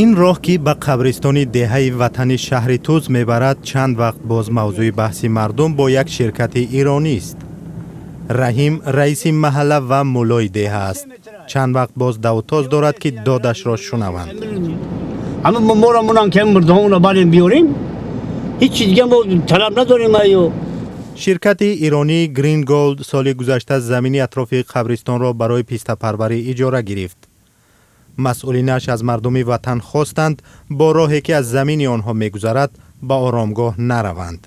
Ин роҳ, ки ба қабристони деҳаи Ватани шаҳри Тӯз мебарад, чанд вақт боз мавзӯи баҳси мардум бо як ширкати иронист. Раҳим раиси маҳалла ва муллои деҳа аст. Чанд вақт боз давутоз дорад, ки додашро шунаванд. Ҳама моро монан, ки мурдаҳоро барем, биёрем. Ҳеҷ чиз дига мо талаб надорем аю. Ширкати иронии Грин Голд соли гузашта замини атрофи қабристонро барои пистапарварӣ иҷора гирифт. Масъулинаш аз мардуми Ватан хостанд, бо роҳе, ки аз замини онҳо мегузарад, ба оромгоҳ нараванд.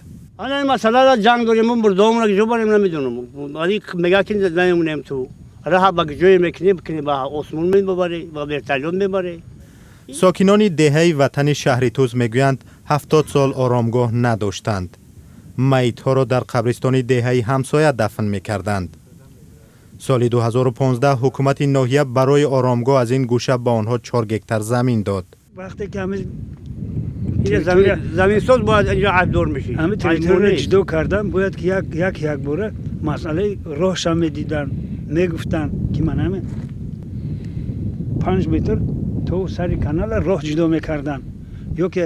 Ана ин масъалара ҷанг дорем. Мо мурдаҳомона куҷо барем, намедонам. Вали мега, ки намемонем. Ту раҳа ба ҷое мекунем, бикунем, ба осмон мебарӣ, ба вертолёт мебарӣ. Сокинони деҳаи Ватани шаҳри Тӯз мегӯянд, 70 сол оромгоҳ надоштанд. Майитҳоро дар қабристони деҳаи ҳамсоя дафн мекарданд. Соли 2015 ҳукумати ноҳия барои оромгоҳ аз ин гӯша ба онҳо 4 гектар замин дод. Вақте ки ҳами Заминсоз бояд инҷо айбдор мешӣ. Ҳами территория ҷудо кардан, бояд ки як як якбора масъалаи роҳша медиданд, мегуфтанд, ки ман ҳами 5 метр то сари канала роҳ ҷудо мекарданд ё ки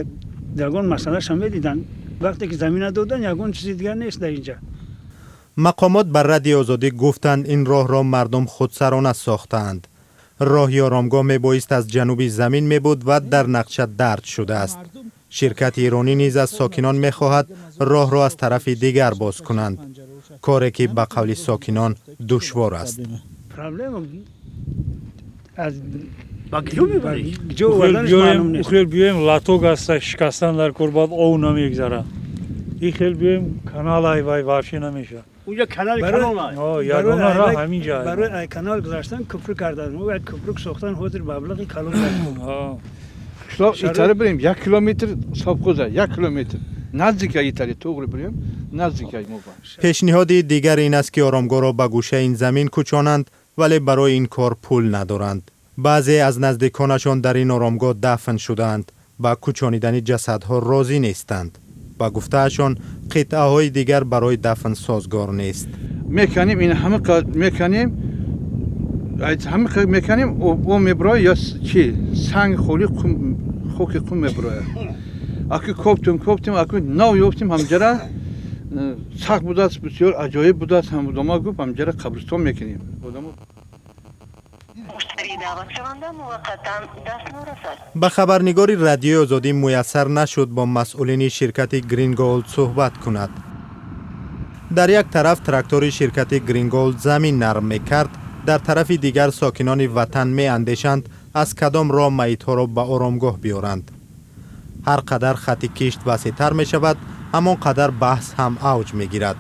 ягон масъалаша медиданд. Вақте ки замина додан, ягон чизи дигар нест дар инҷа. Мақомот ба Радиои Озодӣ гуфтанд, ин роҳро мардум худсарона сохтаанд. Роҳи оромгоҳ мебоист аз ҷануби замин мебуд ва дар нақша дарҷ шудааст. Ширкати иронӣ низ аз сокинон мехоҳад, роҳро аз тарафи дигар боз кунанд, коре ки ба қавли сокинон душвор аст. Проблема аз Ба куҷо мебарӣ? Ҷо оварданаш маълум нест. Ухел биёем, лоток аста, шикастан дар кор, баъд ов намегзарад. Ихел биёем, канал ай вай вообще намешавад. Унҷа канали калон ай. Ягона роҳ ҳамин ҷа. Барои ай канал гузаштан кӯприк кардан, мо кӯприк сохтан, ҳозир маблағи калон. Қишлоқ итари бирем, 1 километр совхоза, 1 километр наздика, итари туғри бирем, наздика мо. Пешниҳоди дигар ин аст, ки оромгоҳро ба гӯшаи ин замин кӯчонанд, вале барои ин кор пул надоранд. Баъзе аз наздиконашон дар ин оромгоҳ дафн шудаанд, ба кӯчонидани ҷасадҳо розӣ нестанд. Ба гуфтаашон, қитъаҳои дигар барои дафн созгор нест. Меканем, ин ҳама меканем, ҳама меканем, о меброяд ё чи санг холи, хоки қум меброяд. Аки кофтем, кофтем, аки нав ёфтем, ҳамҷара сахт будааст, бисёр аҷоиб будааст. Ҳам одама гуфт, ҳамҷара қабристон мекунем одамо. Муштарии даъватшаванда муваққатан даст нарасад. Ба хабарнигори Радиои Озодӣ муяссар нашуд бо масъулини ширкати Гринголд суҳбат кунад. Дар як тараф трактори ширкати Гринголд замин нарм мекард, дар тарафи дигар сокинони Ватан меандешанд, аз кадом роҳ майитҳоро ба оромгоҳ биёранд. Ҳар қадар хатти кишт васеътар мешавад, ҳамон қадар баҳс ҳам авҷ мегирад.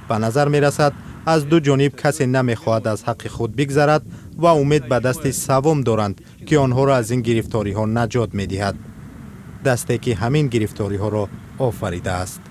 Ба назар мерасад, аз ду ҷониб касе намехоҳад аз ҳаққи худ бигзарад ва умед ба дасти саввум доранд, ки онҳоро аз ин гирифториҳо наҷот медиҳад, дасте ки ҳамин гирифториҳоро офаридааст.